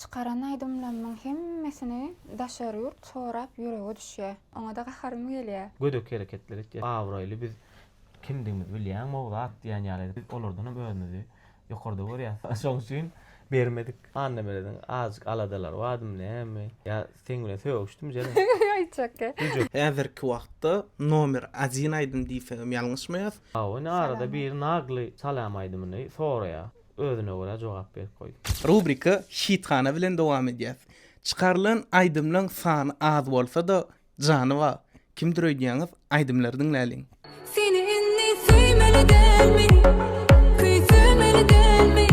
Çykaran aýdymlarymyň hemmesini daşary ýurt sorap ýürege düşýär. Oňa-da gaharym gelýär. Gödek hereketler etýär. Abraýly biz kimdigimizi bilýäňmi o zat diýen ýaly edip biz olardanam özümizi ýokarda görýäs. Şoň üçin bermedik. Annamerediň azajyk aladalary bardymy näme? Ýa seň bilen sögüşdimi Jeren? Aýtjak. Häzirki wagtda nomer odin aýdym diýsegem ýalňyşmaýas. Hawa indi arada biri nagly salam aýdymyny soraýar. Özüne görä jogap berip goýdum. Rubrika Hithana bilen dowam edýäs. Çykarylan aýdymlaň sany az bolsa-da, jany bar. Kimdir öýdýäňiz, aýdymlary diňläliň. Seni indi söýmeli dälmi, küýsemeli dälmi,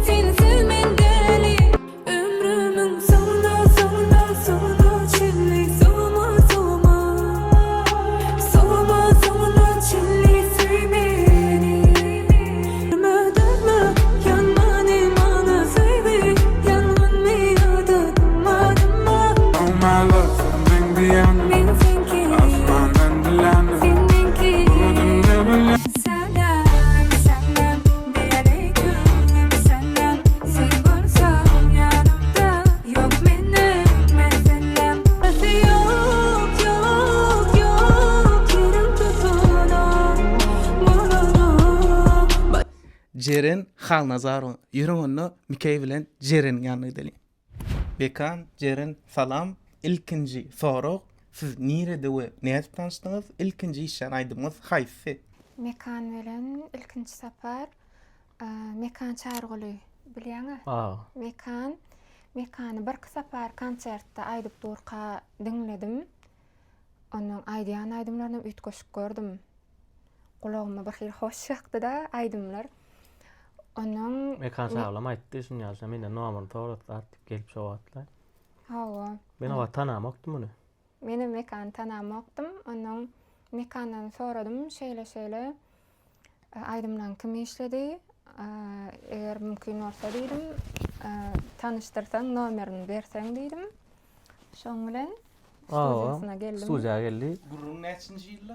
sensiz men däli. Ömrümiň soňuna, soňuna, soňuna çenli sowama, sowama, sowama, soňuna çenli söý meni. Dönme, dönme, ýanmany maňa söýgi, ýangynmy ýa-da dymma, dymma. Oh my love, sen meň diýenim, Men seňki, asmandan dilänim, sen meňki. Bu dünýe bilýän. Salam, salam, Aleýkum salam, sen bolsaň ýanymda, ýok meniň meselem. Ýok, ýok, ýok, ýerim tutunok, bolanok. Jeren Halnazarowa, Ýörüň onda Mikeý bilen Jereniň ýanyna gideliň. Bekan, Jeren, salam. Ilkinji sorag, siz nirede we nädip tanyşdyňyz? Ilkinji işlän aýdymyňyz haýsy? Mekan bilen ilkinji sapar Mekan Çaryguly bilýäňä? Mekan Mekany birki sapar konsertde aýdyp durka diňledim. Onuň aýdýan aýdymlarynam üýtgeşik gördüm. Gulagyma bir hili hoş ýakdy-da aýdymlar. Onuň Mekan Çarygulam aýtdy şuny ýaly, menden nomerini sorady zat diýip gelip şo wagtlar. Hawa. Men o wagt tanamokdym muny. Menem Mekany tanamokdym. Onnoň Mekandan soradym, şeýle-şeýle aýdymlaň kim işledi? Eger mümkin bolsa diýdim, tanyşdyrsaň, nomerini berseň diýdim. Şoň bilen studiýasyna geldim. Studiýa geldi. Gürrüň näçinji ýylda?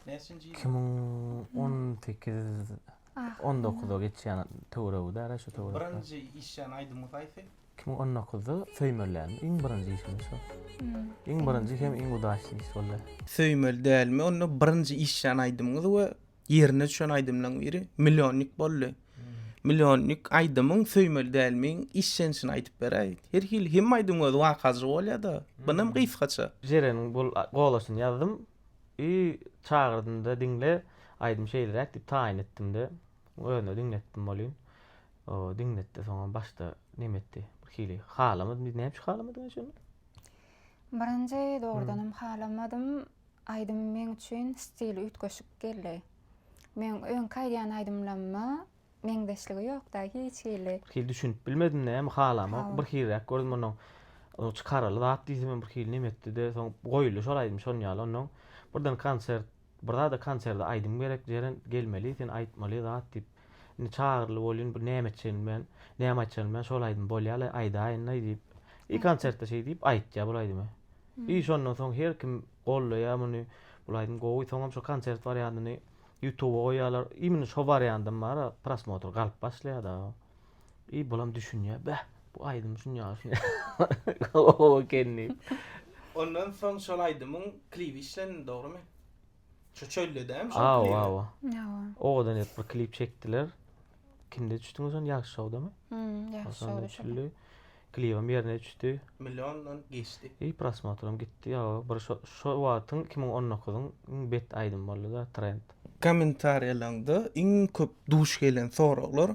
Näçinji ýylda? 2018 19-a geçýän töweregi däl-ä şu töwerekde. Birinji işlän aýdymyňyz haýsy? 2019-da Söýmeli dälmi? Iň birinji işimiz şo. Iň birinji hem iň udaçnyý iş boldy. Söýmeli dälmi? Onda birinji işlän aýdymyňyz we ýerine düşen aýdymlaryň biri Millionnik boldy. Millionnik aýdymyň Söýmeli dälmiň işlenişini aýdyp beräý. Her hili hemme aýdymyň öz wakajygy bolýa-da. Bunam gysgaça. Jereniň bul golasyny ýazdym. I çagyrdym-da diňle, aýdym şeýleräk diýip taýyn etdim-de, özüne diňletdim welin. O diňletdi soňam başda neme etdi bir hili halamadym diýdi näme üçin halamadyň şony? Birinji dogrudanam halamadym. Aýdym meň üçin stili üýtgeşik geldi. Meň öňki aýdýan aýdymlamma meňzeşligi ýokda hiç hili. Bir hili düşünip bilmedim näme halamok bir hiliräk gördüm onuň çykaraly zat diýsemem bir hili neme etdide soň goýuldy şol aýdym şon ýaly onnoň birden konsert bir zada konserde aýdym gerek Jeren gelmeli sen aýtmaly zat diýip Indi çagyrly bolýyn bir näme etjegini bilmän, näme aýtjagyny bilmän şol aýdym bolýa-la aýdaýyn-laý diýip, i konsertde şeý diýip aýtýa bul aýdymy. I şondan soň her kim gollaýa muny, bul aýdym gowy, soňam şo konsert wariantyny ýutuba goýýarlar, imенно şo wariandam bar-a prosmotr galyp başlaýa-da. I bulam düşünýä, beh, bu aýdym şun ýaly şun ýaly gowy eken diýip. Ondan soň şol aýdymyň klibi işlendi dogrymy? Şu çölde dämi şol Awa, klibi? awa. Awa. Owadan edip bir klip çekdiler. Kimde düşdüňiz ony? Ýagşy şowdamy? Hmm, ýagşy Şonda şowda düşüldi. Klibem ýerine düşdi. Milliondan geçdi. I prosmotram gitdi. Ýa bir şo şo wagtyň 2019-yň iň bet aýdymy boldy-da, trend. Kommentariýalaňda iň köp duş gelen soraglar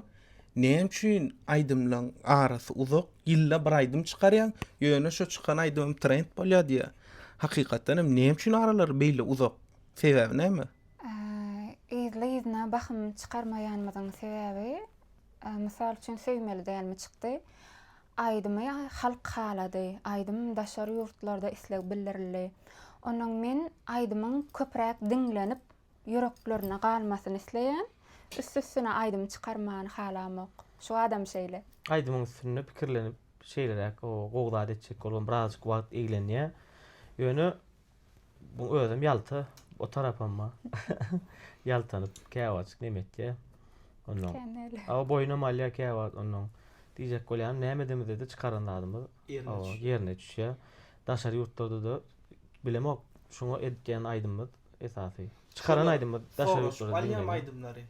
Näme üçin aýdymlaň arasy uzak, ýylda bir aýdym çykarýaň, ýöne şo çykan aýdymam trend bolýar diýýär. Hakykatdan hem näme üçin aralary beýle uzak? Sebäbi näme? Yzly-yzyna bahym çykarmaýanymyzyň sebäbi, mysal üçin Söýmeli dälmi çykdy. Aýdymy halk halady. Aýdym daşary ýurtlarda isleg bildirildi. Onnoň men aýdymyň köpräk diňlenip ýüreklerinde galmasyny isleýän. Üst-üstüne aýdym çykarmany halamok. Şu adam şeýle. Aýdymyň üstünde pikirlenip şeýleräk gowy zat etjek bolubam birazajyk wagt eglenýär. Ýöne bu özem ýalta o tarapam bar. Ýaltanyp käwagtjyk neme etýär. Onnoň. A boýunam alýar käwagt onnoň. Diýjek bolýanym näme edemizde-de çykaran zadymyz ýerine düşýär. Daşary ýurtlarda-da bilemok şuňa edýän aýdymymyz esasy. Çykaran aýdymymyz daşary ýurtlarda diňlenýär. Alýan aýdymlary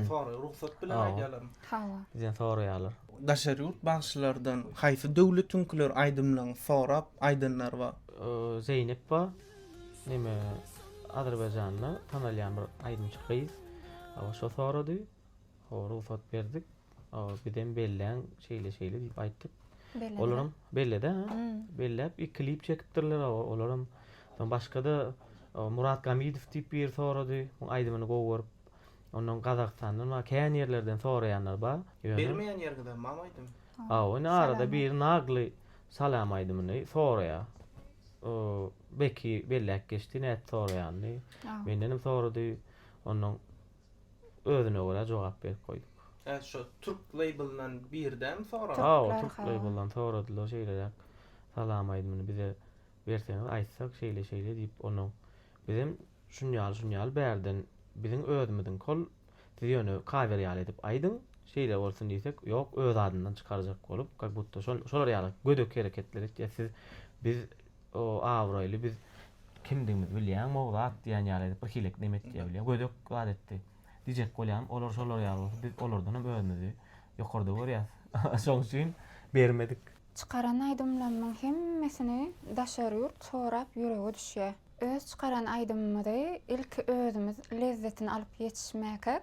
soraý rugsat bilen aýdýarlarmy? Hawa. Bizden soraýarlar. Daşary ýurt bagşylardan haýsy döwletiňkiler aýdymlaryňy sorap aýdanlary bar? Zeýnep bar. Neme Azerbaýjanda tanalýan bir aýdymçy gyz. Hawa şo sorady. Hawa rugsat berdik. Hawa bizem belläň şeýle şeýle diýip aýtdyk. Bellediler. Olaram belledi ha. Belläp i klip çekipdirler hawa olaram. Soň başga-da Murat Gamidow diýip biri sorady. Muň aýdymyny gowy görüp. Ondan Gazagystandan bar, kän ýerlerden soraýanlar bar. Ýöne Bermeýän ýeriňizem barmy aýdym? Hawa indi arada biri nagly Salam aýdymyny soraýar. Beki belläp geçdi nädip soraýanyny. Mendenem sorady. Ondan özüne görä jogap berip goýduk. Hä şo türk leýbelden biri dämi soran? Hawa türk leýbelden soradylar şeýleräk Salam aýdymyny bize berseňiz aýtsak şeýle şeýle diýip onuň bizem şunýaly şunýaly bärden biziň özümiziňki ol siz ýöne kawer ýaly edip aýdyň şeýle bolsun diýsek ýok öz adyndan çykarjak bolup kak budda şol şolar ýaly gödek hereketler etýär siz biz o abraýly biz kimdigimizi bilýäňmi o zat diýen ýaly edip bir hilek neme etýär bilýän gödek zat etdi diýjek bolýanym olar şolar ýaly bolsa biz olardan hem özümizi ýokarda görýäs şoň üçin bermedik. Çykaran aýdymlarymyň hemmesini daşary ýurt sorap ýürege düşýär. Öz çykaran aýdymymyzy ilki özümiz lezzetini alyp ýetişmäkäk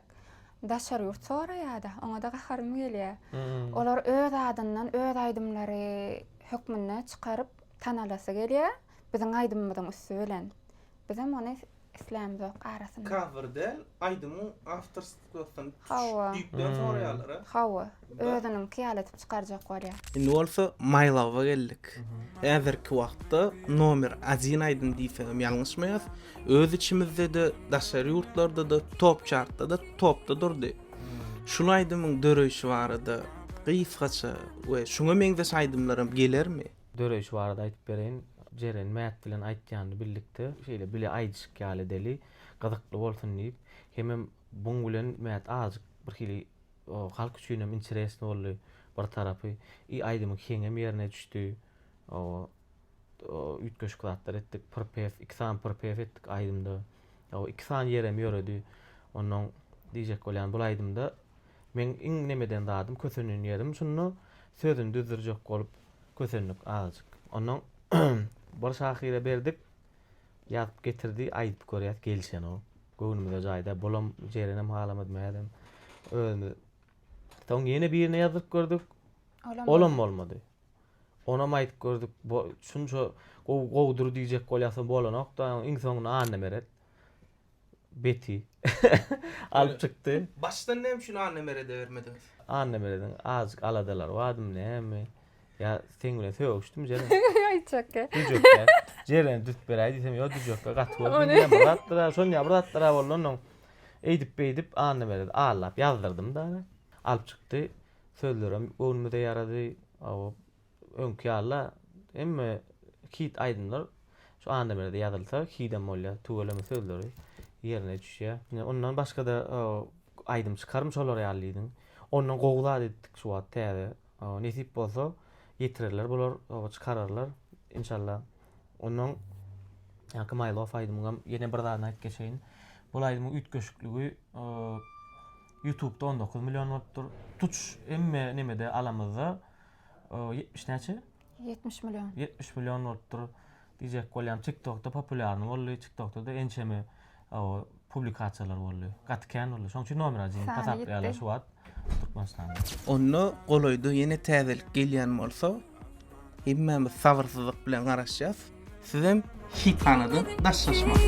daşary ýurt soraýar-da, oňa-da gaharym gelýär. Olar öz adyndan öz aýdymlary hökmünde çykaryp tanalasy gelýär biziň aýdymymyzyň üsti bilen. Bizem ony islämzok arasynda. Cover däl, aýdymyň awtorstwosyny tutuş Hawa. düýpden soraýarlar-a. Hawa, özüniňki ýaly edip çykarjak bolýar. Indi bolsa My Love-a geldik. Häzirki wagtda nomer odin aýdym diýsegem ýalňyşmaýas. Öz içimizde-de, daşary ýurtlarda-da top çartda-da topda durdy. Şul aýdymyň döreýşi barada gysgaça we şuňa meňzeş aýdymlaram gelermi? Döreýşi barada aýdyp bereýin. Jeren Mät bilen aýtýanyny bildik-de, şeýle bile aýdyşyk ýaly edeli, gyzykly bolsun diýip. Hemem buň bilen Mät azajyk birhili halk üçinem interesny boldy bir tarapy. I aýdymyň heňem ýerine düşdi. Oba üýtgeşik zatlar etdik. Prpew, iki sany prpew etdik aýdymda. Oba iki sany ýerem ýöredi. Onnoň diýjek bolýan bul aýdymda meň iň nemeden zadym kösenen ýerim şunda sözüni düzdürjek bolup Kösendik azajyk. Ondan bir şahyra berdik. Ýazyp getirdi, aýdyp görýäs, gelişenok. Göwnümize jaý däl. Bulam Jerenem halamady, Mädem. Özümiz Soň ýene birine ýazdyryp gördük. Olam bolmady. Onam aýdyp gördük. Şunça gowy gowudyr diýjek bolýarsyň, bolanok-da. Iň soňunda Annameret. Beti alyp çykdy. Başdan näme üçin Annamerede bermediňiz? Annamerediň azajyk aladalary bardymy näme? Ýa seň bilen sögüşdimi Jeren? Aýtjakka. Düjekkä. Jereni düzüp beräý diýsem, ýok düjekkä gaty gördim diýýän bir zatlar-a, şon ýaly bir zatlar-a boldy onnoň. Eýdip-beýdip Annameredi aldap ýazdyrdym da. Alyp çykdy. Sözlerem göwnümize ýarady. Öňki ýaly hemme hit aýdymlar şu Annamerde ýazylsa hidem bolýar tüweleme sözleri ýerine düşýär. Ine ondan başgada aýdym çykarmy şolar ýaly diýdiň. Ondan gowy zat etdik şu wagt täze. Nesip bolsa ýetirerler bular çykararlar inşallah. Ondan ýaňky My Love aýdymyňam ýene bir zadyny aýdyp geçeýin. Bul aýdymyň üýtgeşikligi YouTube'da 19 million bolupdyr. Tutuş hemme nemede alamyzda 70 näçe? 70 million. 70 million bolupdyr. Diýjek bolýan TikTokda populýarny boldy. TikTokda da ençeme publikasiýalar boldy. Gaty kän boldy. Şonuň üçin nomer 1 hasaplaýarlar şu wagt Türkmenistanda. Onda golaýda ýene täzelik gelýän bolsa, hemmämiz sabyrsyzlyk bilen garaşýas. Sizem hithanadan daşlaşmaň.